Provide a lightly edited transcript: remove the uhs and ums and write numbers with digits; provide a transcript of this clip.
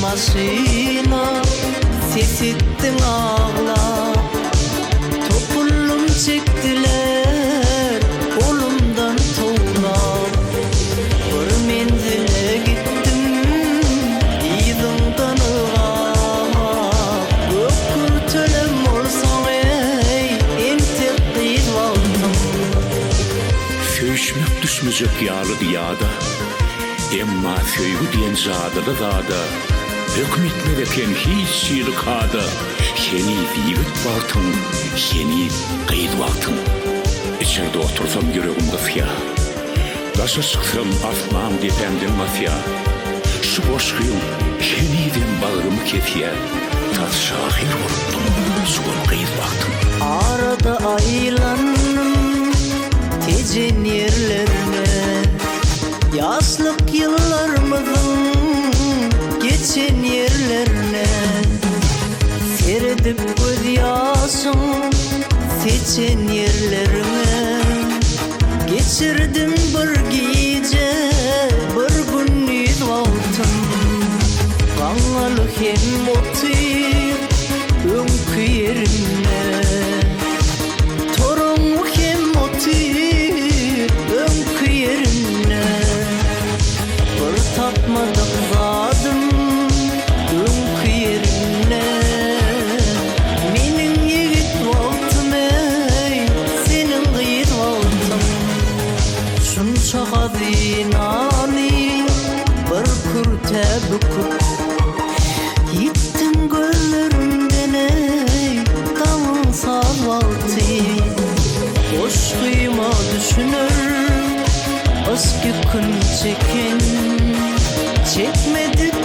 maşyna, ses etdiň aglap. Topuldym çekdiler golumdan towlap. Bir menzile gitdim yzyňdan ylgap. Gök kürtelem bolsaň eý, entek gyz wagtyň. Söýüşmek düşmejek ýalydy ýada. Emma söýgi diýen jadyly zada Höküm etmez eken hiç hili kada Heniz ýigit wagtyň, heniz gyz wagtyň. Içerde otursam ýüregim gysýa. Daşa çyksam asman depämden basýa. Şu goşgyň henizem bagrymy kesýä. Tas şahyr bolupdym juwan gyz wagtym. Arada aýlandym Tejen ýerlerine. Ýaşlyk ýyllarymyzyň geçen ýerlerine. Seredip gözýaşyň seçen ýerleriňe. Geçirdim bir gije, bir gündiz wagtym. Gaňňaly hem otyr öňki ýerinde. Toraňňy hem otyr öňki ýerinde. Bir tapmadyk zadym öňki ýerinde. Meniň ýigit wagtym eý, seniň gyz wagtyň. Şunça hazynany bir kürtä büküp, Ýitdiň gözlerimden eý, daňyň saz wagty. Goşgyma düşüner yşk ýükün çeken, Çekmedik.